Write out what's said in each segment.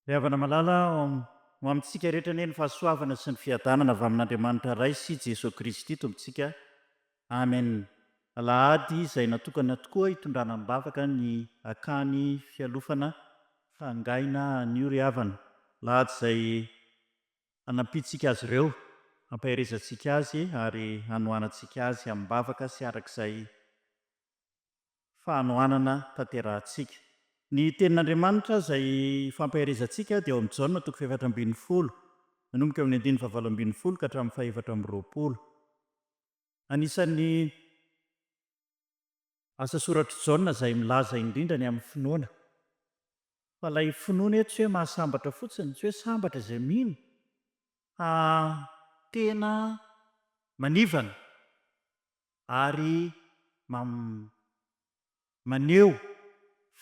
Ry havana malala, ho amintsika rehetra anie ny fahasoavana sy ny fiadanana avy amin'Andriamanitra Ray sy Jesoa Kristy Tompontsika. Amen. Alahady izay natokana tokoa hitondrana am-bavaka ny akany fialofana fangaina anio ry havana. Alahady izay hanampiantsika azy ireo, hampaherezantsika azy ary hanohanantsika azy amim-bavaka sy araka izay fahanohanana tanterahantsika. Ny Tenin'Andriamanitra izay ifampaherezantsika dia ao amin'ny Jaona toko fahefatra ambinifolo, manomboka eo amin'ny andininy fahavalo ambinifolo ka hatramin'ny fahefatra amby roapolo. Anisan'ny asa soratr'i Jaona izay milaza indrindra ny amin'ny finoana. Fa ilay finoana eto tsy hoe mahasambatra fotsiny, tsy hoe sambatra izay mino, fa tena manivana ary maneho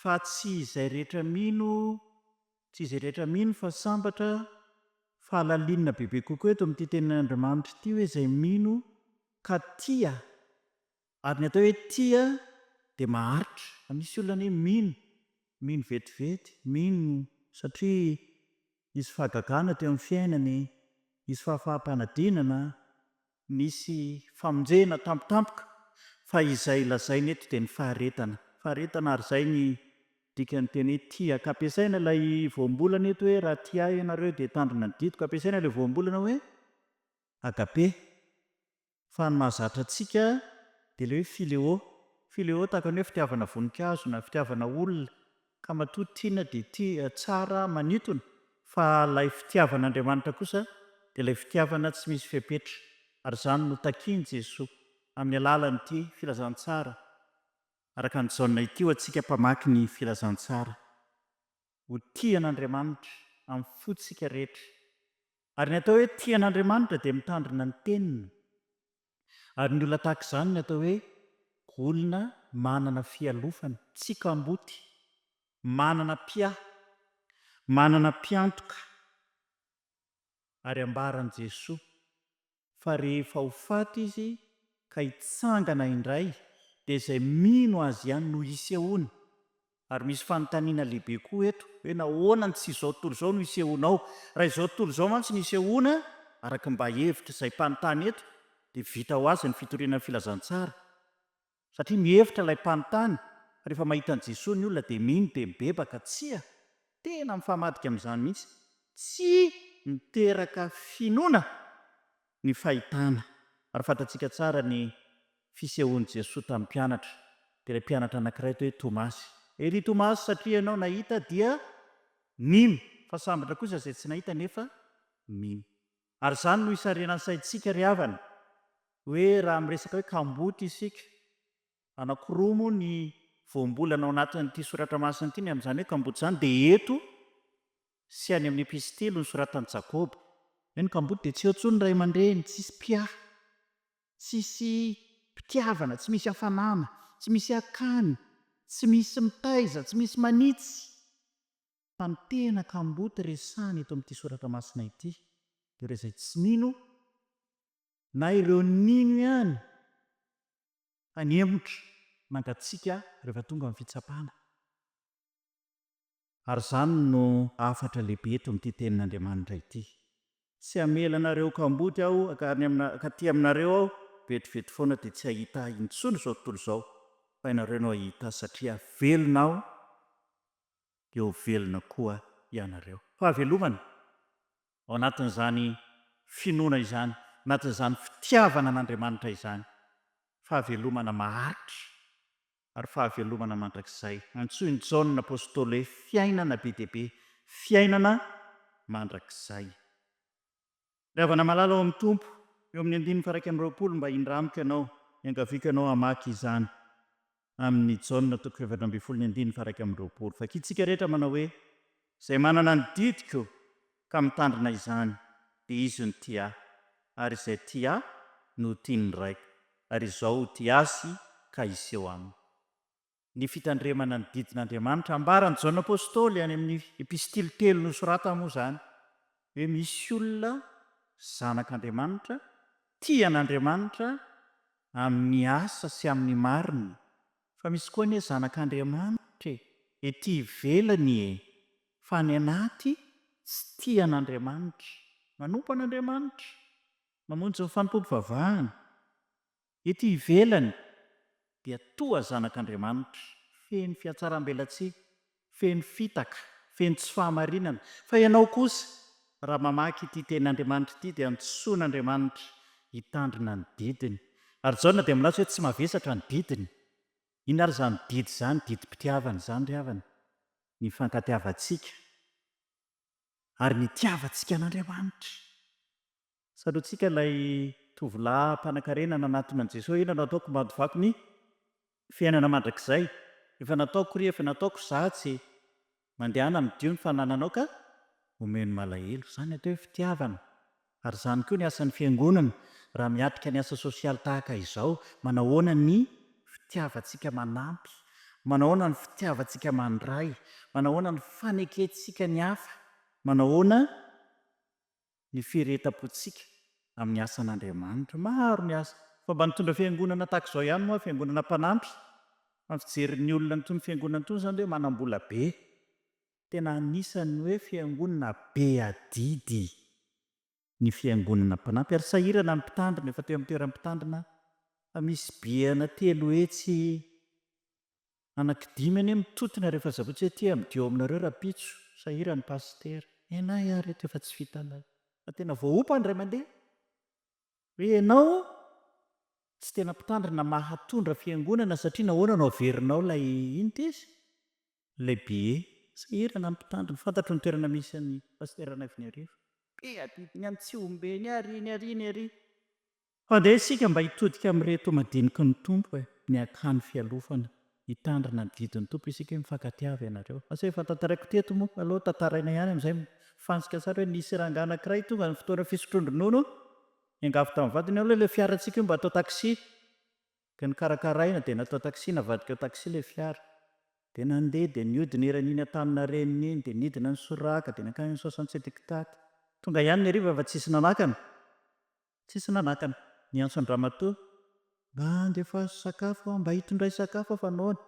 fa tsy izay rehetra mino, tsy izay rehetra mino fa sambatra, fa halalinina bebe kokoa eto amin'ity tenin'Andriamanitra ity hoe izay mino ka tia, ary ny atao hoe tia dia maharitra, fa misy olona anie mino, mino vetivety, mino satria nisy fahagagana teo amin'ny fiainany, nisy fahafaham-panadinana, Nisy famonjena tampotampoka fa izay lazaina eto dia ny faharetana. Faharetana ary izay ny dikan'ny teny hoe tia. Ka ampiasaina ilay voambolana eto hoe raha tia ahy ianareo dia hitandrina ny didiko. Ampiasaina ilay voambolana hoe agape. Fa ny mahazatra antsika dia ilay hoe phileo. Phileo tahaka ny hoe fitiavana voninkazo na fitiavana olona. Ka matoa tiana dia tia, tsara, manintona, fa ilay fitiavan'Andriamanitra kosa dia ilay fitiavana tsy misy fepetra, ary izany no takian'i Jesoa amin'ny alalan'ity filazantsara araka an'i Jaona ity ho antsika mpamaky ny filazantsara, ho tia an'Andriamanitra amin'ny fontsika rehetra. Ary ny atao hoe tia an'Andriamanitra dia mitandrina ny teniny. Ary ny olona tahaka izany no atao hoe olona manana fialofana, tsy kamboty, manana mpiahy, manana mpiantoka. Ary ambaran'i Jesoa fa rehefa ho faty Izy ka hitsangana indray dia izay mino Azy ihany no hisehoany. Ary misy fanontaniana lehibe koa eto, hoe nahoana no tsy izao tontolo izao no isehoanao? Raha izao tontolo izao mantsy no isehoana, araka ny mba hevitr'izay mpanontany eto, dia vita ho azy ny fitoriana ny filazantsara. Satria mihevitra ilay mpanontany fa rehefa mahita an'i Jesoa ny olona dia mino dia mibebaka. Tsia! Tena mifamadika amin'izany mihitsy. Tsy miteraka finoana ny fahitana. Ary fantatsika tsara ny fisehoan'i Jesoa tamin'ny mpianatra, dia ilay mpianatra anankiray atao hoe Tomasy. Ery Tomasy, satria ianao nahita dia nino, fa sambatra kosa izay tsy nahita nefa mino. Ary izany no isarihana ny saintsika ry havana, hoe raha miresaka hoe kamboty isika, anankiroa moa ny voambolana ao anatin'ity soratra masina ity ny amin'izany hoe kamboty izany dia eto sy any amin'ny epistily nosoratan'i Jakoba. Hoe ny kamboty dia tsy eo intsony ny ray aman-dreny, tsisy mpiahy. Tsisy mpitiavana, tsy misy hafanana, tsy misy akany, tsy misy mitaiza, tsy misy manitsy. Fa ny tena kamboty resahina eto amin'ity soratra masina ity dia ireo izay tsy mino na ireo nino ihany fa nihemotra mangatsiaka rehefa tonga ny fitsapana. Ary izany no hafatra lehibe eto amin'ity tenin'Andriamanitra ity. Tsy hamela anareo kamboty aho, hankaty aminareo aho, vetivety foana dia tsy hahita ahy intsony izao tontolo izao, fa ianareo no hahita ahy, satria velona aho, dia ho velona koa ianareo. Fahavelomana, ao anatin'izany finoana izany, anatin'izany fitiavana an'Andriamanitra izany, fahavelomana maharitra. ary fahavelomana mandrakizay. Antsoin'i Jaona Apostoly hoe fiainana be dia be, fiainana mandrakizay. Ry havana malala ao amin'ny Tompo, eo amin'ny andininy faha-21 mba hindramiko ianao, iangaviako ianao hamaky izany amin'ny Jaona toko faha-14 ny andininy faha-21. Vakintsika rehetra manao hoe, Izay manana ny didiko ka mitandrina izany, dia izy no tia ahy, ary izay tia ahy no ho tian'ny Raiko, ary izao ho tia azy ka hiseho aminy. Ny fitandremana ny didin'Andriamanitra, ambaran'i Jaona Apostoly any amin'ny epistily telo nosoratany moa izany, hoe misy olona zanak'Andriamanitra, tia an'Andriamanitra amin'ny asa sy amin'ny marina, Fa misy koa anie zanak'Andriamanitra e, ety ivelany e, fa any anaty tsy tia an'Andriamanitra, manompo an'Andriamanitra, mamonjy ny fanompoam-pivavahana. Ety ivelany dia toa zanak'Andriamanitra, feno fihatsarambelatsihy, feno fitaka, feno tsy fahamarinana. Fa ianao kosa, raha mamaky ity Tenin'Andriamanitra ity dia antsoin'Andriamanitra hitandrina ny didiny. Ary Jaona dia milaza hoe tsy mavesatra ny didiny. Inona ary izany didy izany, didim-pitiavana izany ry havana? Ny hifankatiavantsika ary ny hitiavantsika an'Andriamanitra. Tsaroantsika ilay tovolahy mpanankarena nanatona an'i Jesoa, Inona no ataoko mba handovako ny fiainana mandrakizay? Efa nataoko ry, efa nataoko izatsy e! Mandehana amidio ny fanananao ka omeo ny malahelo. Izany ny atao hoe fitiavana. Ary izany koa ny asan'ny Fiangonana raha miatrika ny asa sosialy tahaka izao, manahoana ny fitiavantsika manampy, manahoana ny fitiavantsika mandray, manahoana ny fanekentsika ny hafa, manahoana ny firehetam-pontsika amin'ny asan'Andriamanitra. Maro ny asa. Fa mba nitondra fiangonana tahaka izao ihany moa, fiangonana mpanampy. Fa ny fijerin'ny olona an'itony fiangonana itony izany dia hoe manam-bola be. Tena anisan'ny hoe fiangonana be adidy ny fiangonana mpanampy. Ary sahirana ny mpitandrina, efa teo amin'ny toeran'ny mpitandrina aho. Fa misy billet-na 300 Anaky dimy anie mitotona rehefa sabotsy aty amidio aminareo rapitso, sahirany pasitera. Henay aho reto efa tsy vitanay. Fa tena voaompa ny ray aman-dreny hoe ianao tsy tena mpitandrina mahatondra fiangonana satria nahoana no averinao ilay inona ity izy? Ilay billet. Sahirana ny mpitandrina. Fantatro ny toerana misy an'i pasitera Ranaivoniarivo. Be adidiny any Tsihombe-ny ary iny ary iny ary. Fa andeha isika mba hitodika amin'ireto madiniky ny Tompo e, ny akany fialofana, hitandrina ny didin'ny Tompo isika hoe mifankatiava ianareo. Asa efa tantaraiko teto moa, aleo tantaraina ihany amin'izay mifantsika tsara hoe nisy rangahy anankiray tonga ny fotoana fisotroan-dronono, niangavy tamin'ny vadiny aloha ilay fiarantsika io mba atao taxi, dia nokarakaraina dia natao taxi, navadika ho taxi ilay fiara. Dia nandeha dia nihodina eran'iny Antaninarenina iny, dia nidina ny Soraka, dia nankany amin'ny 67 hectares. Tonga ihany ny hariva fa tsisy nanakana. Tsisy nanakana. Niantso an-dramatoa. Mba andefaso sakafo aho, mba hitondray sakafo aho fa noana.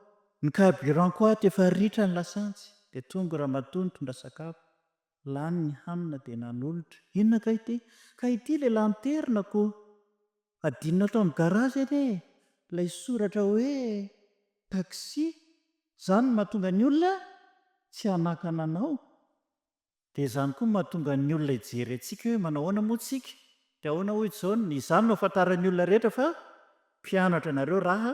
Ny carburant-ko ato efa ritra ny lasantsy. Dia tonga ramatoa nitondra sakafo. Lany ny hanina dia nanolotra. Inona kay ity? Ka ity ilay lanterne ko! Adinonao tao amin'ny garage anie e! Ilay soratra hoe taxi. Izany no mahatonga ny olona tsy hanakana anao. Dia izany koa no mahatonga ny olona hijery antsika hoe manao ahoana moa tsika? Dia ahoana hoy Jaona? Izany no ahafantaran'ny olona rehetra fa mpianatra anareo raha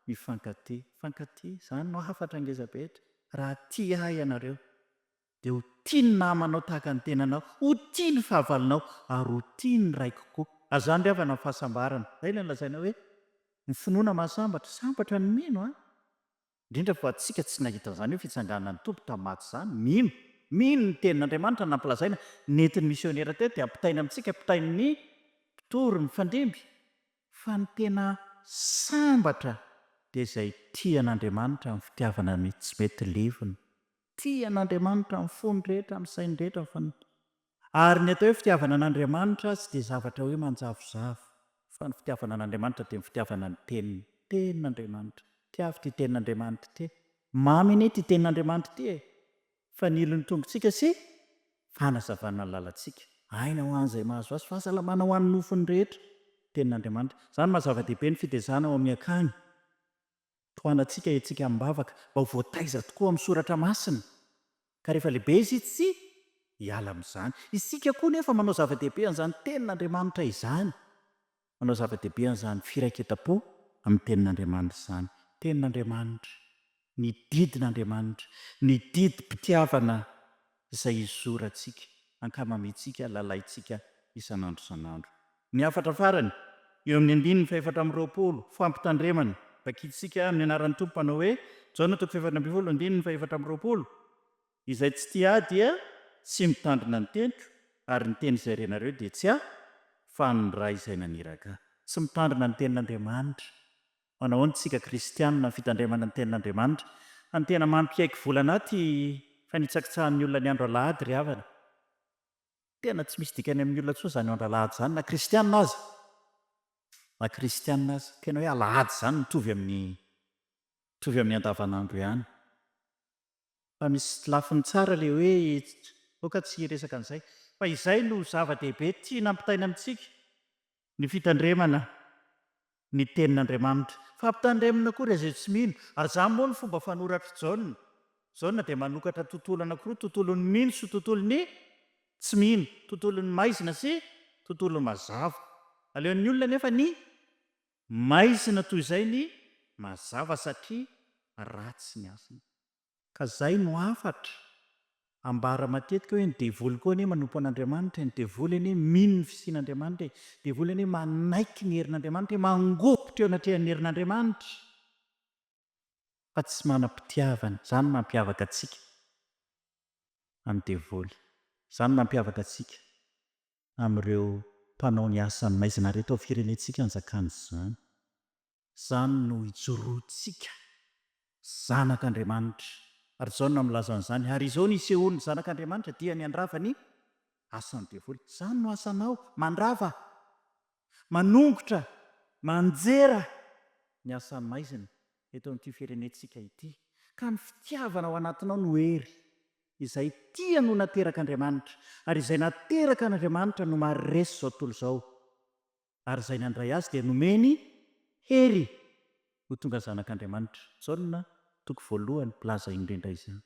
mifankatia. Mifankatia, izany no hafatra ngeza be eto. Raha tia ahy ianareo, dia ho tia ny namanao tahaka ny tenanao, ho tia ny fahavalonao, ary ho tia ny Raiko koa. Ary izany ry havana ny fahasambarana. Izay ilay nolazaina hoe ny finoana mahasambatra. Sambatra ny mino an! Indrindra fa tsika tsy nahita an'izany hoe fitsanganan'ny Tompo tamin'ny maty izany, mino, mino ny tenin'Andriamanitra nampilazaina, nentin'ny misionera teto dia ampitaina amintsika, ampitain'ny mpitory mifandimby, fa ny tena sambatra dia izay tia an'Andriamanitra amin'ny fitiavana tsy mety levona, tia an'Andriamanitra amin'ny fony rehetra, amin'ny sainy rehetra, amin'ny fanahiny. Ary ny atao hoe fitiavana an'Andriamanitra tsy dia zavatra hoe manjavozavo, fa ny fitiavana an'Andriamanitra dia ny fitiavana ny Teniny. Tenin'Andriamanitra. Tiavo ity Tenin'Andriamanitra ity. Mamy anie ity Tenin'Andriamanitra ity e! Fanilo ny tongotsika sy fanazavana ny lalantsika. Aina ho an'izay mahazo azy, fahasalamana ho an'ny nofony rehetra. Tenin'Andriamanitra. Izany maha zava-dehibe ny fitezana ao amin'ny akany. Tohanantsika hetsika amim-bavaka mba ho voataiza tokoa amin'ny soratra masina, ka rehefa lehibe izy tsy hiala amin'izany. Isika koa nefa manao zava-dehibe an'izany Tenin'Andriamanitra izany, manao zava-dehibe an'izany firaiketam-po amin'ny Tenin'Andriamanitra izany. Tenin'Andriamanitra, ny didin'Andriamanitra, ny didim-pitiavana izay izorantsika, ankamamiantsika, lalaintsika isan'andro isan'andro. Ny hafatra farany, eo amin'ny andininy fahefatra amby 20, fampitandremana, vakintsika amin'ny anaran'ny Tompo manao hoe, Jaona toko faha-14 andininy faha-24, Izay tsy tia Ahy dia tsy mitandrina ny teniko, ary ny teny izay renareo dia tsy Ahy, fa an'ny Ray izay naniraka Ahy. Tsy mitandrina ny tenin'Andriamanitra. Manahoana isika kristianina amin'ny fitandremana ny tenin'Andriamanitra? Fa ny tena mampiaiky volana ahy ity fanitsakitsahan'ny olona ny andro alahady ry havana. Tena tsy misy dikany amin'ny olona intsony izany andro alahady izany na kristianina aza. Na kristianina aza. Tena hoe alahady izany mitovy amin'ny mitovy amin'ny andavanandro ihany. Fa misy lafiny tsara ilay hoe Aoka tsy hiresaka an'izay. Fa izay no zava-dehibe tiana ampitaina amintsika, ny fitandremana ny Tenin'Andriamanitra. Fa ampitandremina koa ireo izay tsy mino. Ary izany moa no fomba fanoratr'i Jaona. Jaona dia manokatra tontolo anankiroa, tontolon'ny mino sy tontolon'ny tsy mino, tontolon'ny maizina sy tontolon'ny mazava. Aleon'ny olona anefa ny maizina toy izay ny mazava satria ratsy ny asany. Ka zay no hafatra ambara matetika hoe ny devoly koa anie manompo an'Andriamanitra e, ny devoly anie mino ny fisian'Andriamanitra e, ny devoly anie manaiky ny herin'Andriamanitra e, mangovitra eo anatrehan'ny herin'Andriamanitra fa tsy manam-pitiavana, izany no mampiavaka antsika amin'ny devoly, izany no mampiavaka antsika amin'ireo mpanao ny asan'ny maizina ary eto amin'ny firenentsika anjakan'izany. Izany no ijoroantsika zanak'Andriamanitra. Ary Jaona milaza an'izany, Ary izao no isehoan'ny Zanak'Andriamanitra, dia ny handrava ny asan'ny devoly. Izany no asanao, mandrava, manongotra, manjera ny asan'ny maizina eto amin'ity firenentsika ity. Ka ny fitiavana ao anatinao no hery. Izay tia no naterak'Andriamanitra, ary izay nateraka an'Andriamanitra no maharesy izao tontolo izao. ary izay nandray azy dia nomeny hery ho tonga zanak'Andriamanitra. Jaona, toko voalohany, milaza indrindra izany.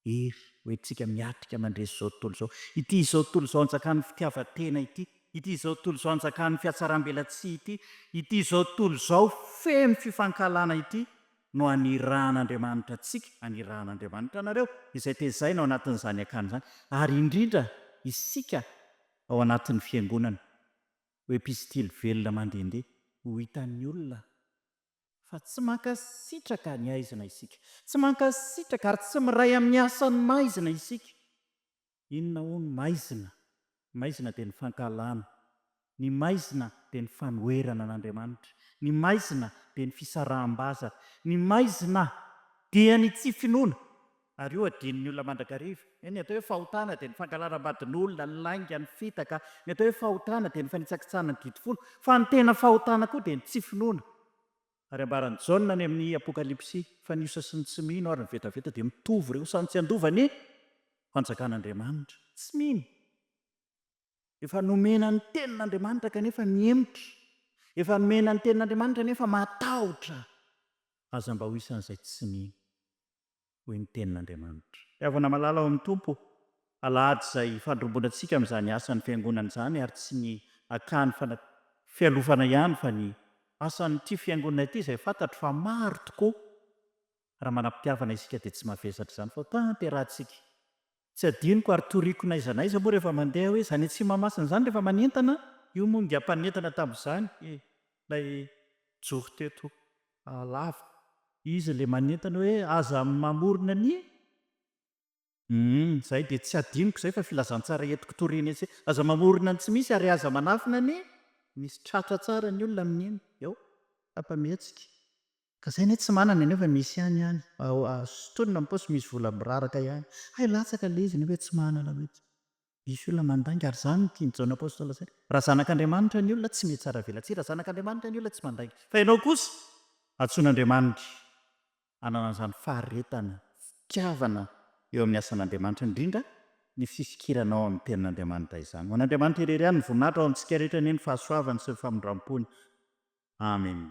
Hery ho entintsika miatrika mandresy izao tontolo izao. Ity izao tontolo izao anjakan'ny fitiavan-tena ity, ity izao tontolo izao anjakan'ny fihatsaram-belatsihy ity, ity izao tontolo izao feno fifankahalana ity no anirahan'Andriamanitra antsika, anirahan'Andriamanitra anareo, izay tezaina ao anatin'izany akany izany, ary indrindra isika ao anatin'ny fiangonana. Ho epistily velona mandehandeha ho hitan'ny olona fa tsy mankasitraka ny haizina isika. Tsy mankasitraka ary tsy miray amin'ny asan'ny maizina isika. Inona hono maizina? Ny maizina dia ny fankahalana. Ny maizina dia ny fanoherana an'Andriamanitra. Ny maizina dia ny fisaraham-bazana. Ny maizina dia ny tsy finoana. Ary io adinon'ny olona mandrakariva. Ny atao hoe fahotana dia ny fangalarambadin'olona, ny lainga, ny fitaka. Ny atao hoe fahotana dia ny fanitsakitsahana ny didy folo. Fa ny tena fahotana koa dia ny tsy finoana. Ary ambaran'i Jaona any amin'ny Apokalypsy fa ny osa sy ny tsy mino ary ny vetaveta dia mitovy ireo, samy tsy handova ny fanjakan'Andriamanitra. Tsy mino. Efa nomena ny tenin'Andriamanitra kanefa mihemotra. Efa nomena ny tenin'Andriamanitra nefa matahotra. Aza mba ho isan'izay tsy mino. hoy ny Tenin'Andriamanitra. Ry havana malala ao amin'ny Tompo, alahady izay ifandrombonantsika amin'izany asan'ny Fiangonana izany ary tsy ny akany fialofana ihany fa ny asan'ity Fiangonana ity izay fantatro fa maro tokoa. Raha manam-pitiavana isika dia tsy mavesatra izany fa tanterahantsika. Tsy adinoko ary toriko n'aiza n'aiza moa rehefa mandeha hoe izany etsy Mahamasina izany rehefa manentana, io moa ingahy mpanentana tamin'izany ilay joro teto lava. Izy ilay manentana hoe aza mamorona ny Humm zay dia tsy adinoko zay fa filazantsara entiko toriana etsy aza mamorona ny tsy misy ary aza manafina ny misy tratra tsara ny olona amin'iny eo tapa-mihetsika ka zay anie tsy manana nefa misy ihany any sintonina ny paosy misy vola miraraka ihany hay latsaka ilay izy nefa tsy manana mihitsy Misy olona mandainga ary izany no tian'i Jaona Apostoly lazaina. Raha zanak'Andriamanitra ny olona, tsy mihatsara velatsihy. Raha zanak'Andriamanitra ny olona, tsy mandainga. Fa ianao kosa, antsoin'Andriamanitra hanana an'izany faharetana, fitiavana eo amin'ny asan'Andriamanitra, indrindra ny fifikiranao amin'ny Tenin'Andriamanitra izany. Ho an'Andriamanitra irery ihany ny voninahitra, ho amintsika rehetra anie ny fahasoavany sy ny famindram-pony. Amen.